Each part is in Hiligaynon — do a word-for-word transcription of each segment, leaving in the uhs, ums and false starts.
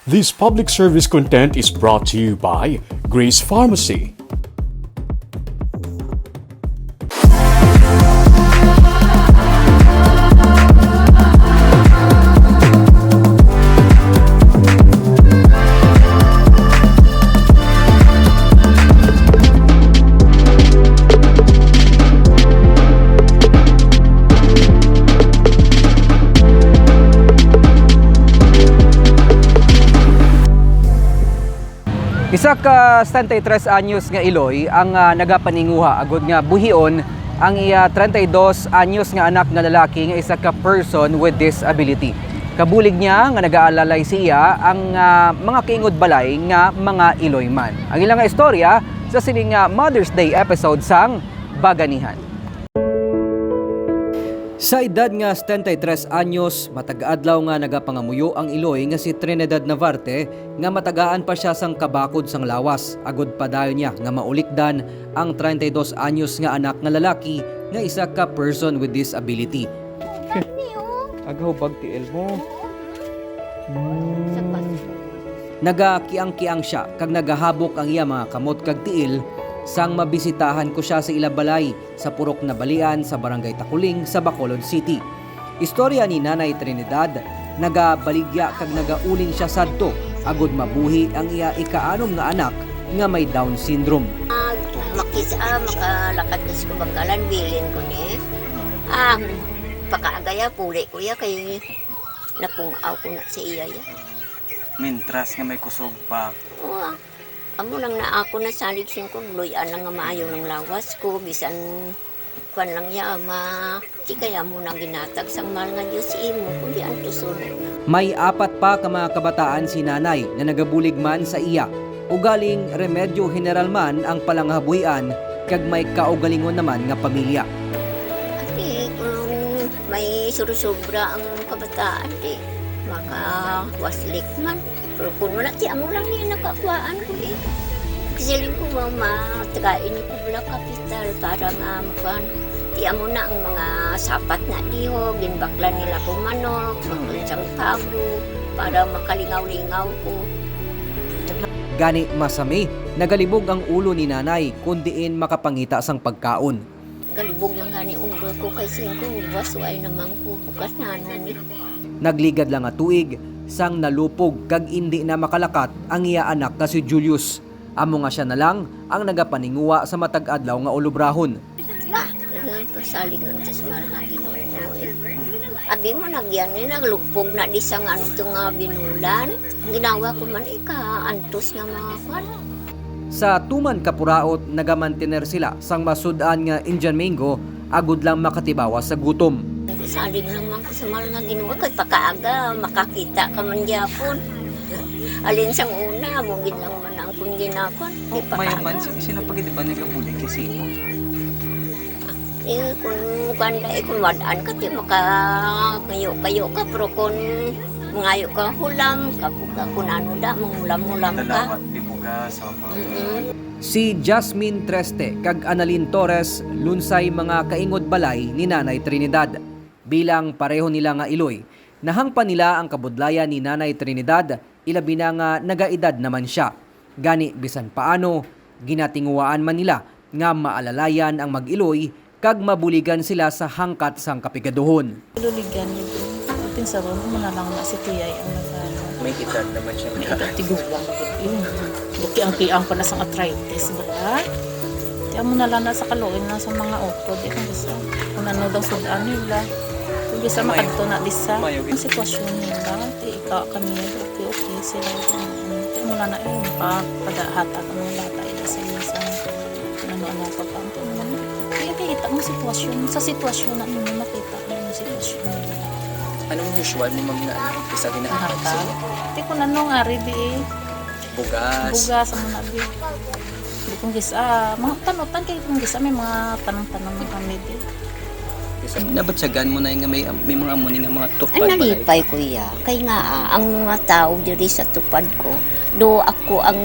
This public service content is brought to you by Grace Pharmacy. Isa ka setenta y tres anyos nga iloy ang, ah, nagapaninguha agud nga buhion ang iya treinta y dos anyos nga anak nga lalaki nga isa ka person with disability. Kabulig niya nga nagaalalay sa iya ang, ah, mga kaingod balay nga mga iloy man. Ang ila nga istorya sa sining, ah, Mother's Day episode sang Baganihan. Sa edad nga setenta y tres anyos, matag adlaw nga nagapangamuyo ang iloy nga si Trinidad Navarte nga matagaan pa sia sang kabakod sang lawas, agud padayon niya nga maulikdan ang treinta y dos anyos nga anak nga lalaki nga isa ka person with disability. Agaw bag tiil mo. Nagakiang-kiang sia kag nagahabok ang iya mga kamot kag tiil sang mabisitahan ko sia sa ila balay sa Purok Nabalian sa Barangay Taculing sa Bacolod City. Istorya ni Nanay Trinidad, nagabaligya kag nagauling sia sadto agud mabuhi ang iya ikaanom nga anak nga may Down syndrome. Ah, makis-, ah, makalakad ko sa kubangkalan, bilin ko ni. Ah, pakaagaya, puli ko ya kay napung-aw ko na sa iya ya. Mintras nga may kusog pa. Oo, ah. Amo lang na ako nasalig sing ko, luy-an lang nga maayo ng lawas ko, bisan kwan lang ya, ma, di kaya mo nang ginatag sang mahal nga Dios sa imo, kundi ang tuson. May apat pa ka mga kabataan si Nanay nga nagabulig man sa iya. Ugaling remedyo general man ang palanghabuhian kag may kaugalingon naman nga pamilya. Ati, kung may surusubra ang kabataan, di makawaslik man. Pero kung wala, ti amo lang niya nakakuhaan ko eh. Kasiling ko, ma, matagain ko wala kapital para nga makuhaan. Ti amo na ang mga sapat na diho, ginbaklan nila ko manok, Mm. baklan sang pago, para makalingaw-lingaw ko. Gani, masami, nagalibog ang ulo ni Nanay kun diin makapangita sang pagkaon. Galibog man gani ulo ko kay singko, buwas way naman ko, bukas na ano ni. Nagligad lang nga tuig, sang nalupog kag indi na makalakat ang iya anak nga si Julius. Amo nga sia na lang ang nagapaninguha sa matag adlaw nga ulobrahon. Ba, ito, salig lang sa mahal nga Ginoo, eh. Abi mo, nagyan ni, naglupog na di sa nga ano to nga binulan. Ang ginawa ko man, ika, antos nga mga kwan. Sa tuman ka puraot, nagamantener sila sang masud-an nga Indian mango agud lang makatibawas sa gutom. Salig lang man ko sa mahal nga Ginoo, kay pakaaga, makakita ka man gyapon. Alin sang una, amo gid lang man ang kun ginakon. Di pa Mayo man, kaaga. Sige, sino pa gid ba nagabulig kasi mo? Eh, kung kuwan na, eh, kung wad-an ka, di maka-, kayo-kayo ka, pero kung mangayo ka, hulam ka, kung ano da, manghulam-hulam ka. Dalawat, di bugas, opo. Mm-mm. Si Jasmine Treste kag Annalyn Torres lunsay mga kaingod balay ni Nanay Trinidad. Bilang pareho nila nga iloy, nahangpan nila ang kabudlayan ni Nanay Trinidad, ilabi na nga nagaedad naman sia. Gani, bisan paano, ginatinguhaan man nila nga maalalayan ang mag-iloy kag mabuligan sila sa hangkat sang kapigaduhon. Luligan nito. Atin sa ron, muna lang na si Tiyay ang nag-ano. May edad naman siya. May edad, tigulang na gid. Yun. Buki ang kiang pa na sang arthritis, bala. Kaya mo na lang na sa kaluoy na sa mga utod, eh, kung gusto. Kung ano daw sud-an nila. Kung gusto, Mayo. Makadto na disa. Mayo. Ang sitwasyon nila, ti ikaw kami, okay, okay, sila. Kaya mo na na, eh, pa, padahatag mo, bata, ila sa iyo sa, ano, ano, ka pa. Kaya kita mo sitwasyon, sa sitwasyon na nimo makita mo yung sitwasyon nila. Anong usual ni ma'am nga, ano, isa ginahatag sa Hatag? Ti kung ano nga, ready, eh. Bugas. Bugas, ang mga bi-, di kong gis-, ah, mga tanutan, kay kung gis-, ah, may mga tanong-tanong na kami, di. Nabatyagan mo na nga may, may mga amo ni nga mga tupad Ay, balay nalipay, ka? Kuya. Kay nga, ah, ang mga tao diri sa tupad ko, do ako ang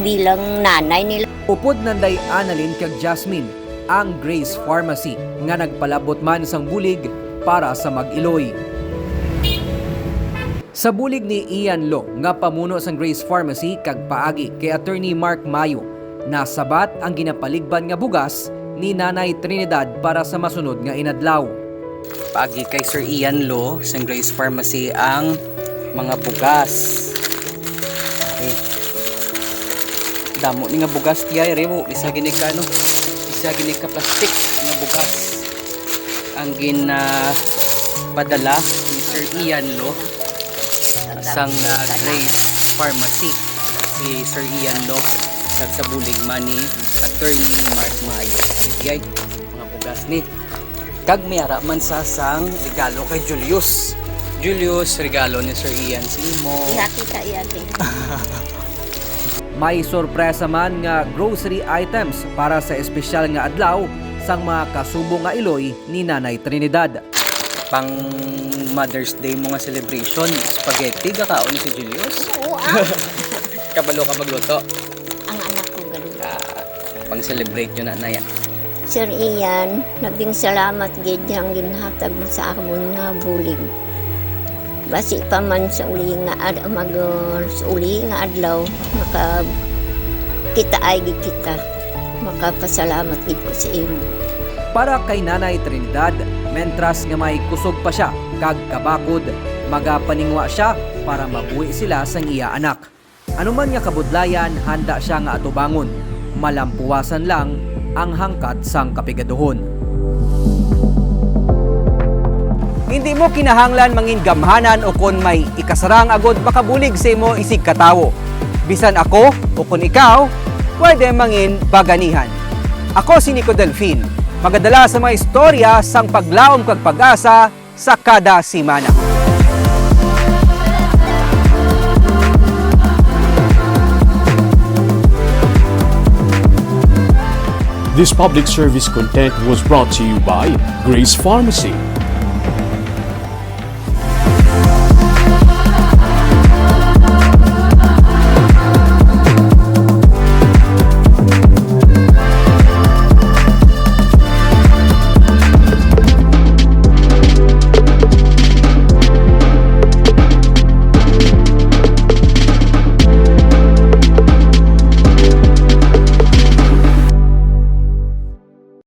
bilang nanay nila. Upod nanday Annalyn kag Jasmine, ang Grace Pharmacy, nga nagpalabot man sang bulig para sa mag-iloy. Sa bulig ni Ian Lo nga pamuno sang Grace Pharmacy kag paagi kay Attorney Mark Mayo, nasabat ang ginapaligban nga bugas ni Nanay Trinidad para sa masunod nga inadlaw. Paagi kay Sir Ian Lo sang Grace Pharmacy ang mga bugas. Okay. Damo ni nga bugas, Tiya, rewo. Isa gini ka, ano? Isa gini ka plastic nga bugas ang ginapadala ni Sir Ian Lo sang, ah, Grace Pharmacy. Si Sir Ian Lo, nagsabulig man ni Attorney Mark Mayo. Ibigay mga bugas ni. Kag may ara man sa sang regalo kay Julius. Julius, regalo ni Sir Ian sa imo. Ihati ka, ihati. May sorpresa man nga grocery items para sa espesyal nga adlaw sang mga kasubo nga iloy ni Nanay Trinidad. Pang Mother's Day mo nga celebration, spaghetti, gakaon ni si Julius? Oo, ah. Kabalo ka magluto? Ang anak ko, galing. Ah, pang-celebrate nyo na, Nay, ah. Sir Ian, labing salamat gid ang ginhatag mo sa amon nga bulig. Basi pa man sa uli nga ad-, mag-, sa uli nga adlaw, makakita ay gid kita. Makapasalamat gid ko sa imo. Para kay Nanay Trinidad, mentras nga may kusog pa siya kag kabakod, magapaningwa siya para mabuhi sila sang iya anak. Ano man nga kabudlayan, handa sia nga atubangon, malampuwasan lang ang hangkat sang kapigaduhon. Hindi mo kinahanglan mangin gamhanan o kon may ikasarang agod makabulig sa imo isig ka tawo. Bisan ako o kon ikaw, pwede mangin baganihan. Ako si Nico Delfin, magadala sa mga istorya sang paglaom kag pag-asa sa kada semana. This public service content was brought to you by Grace Pharmacy.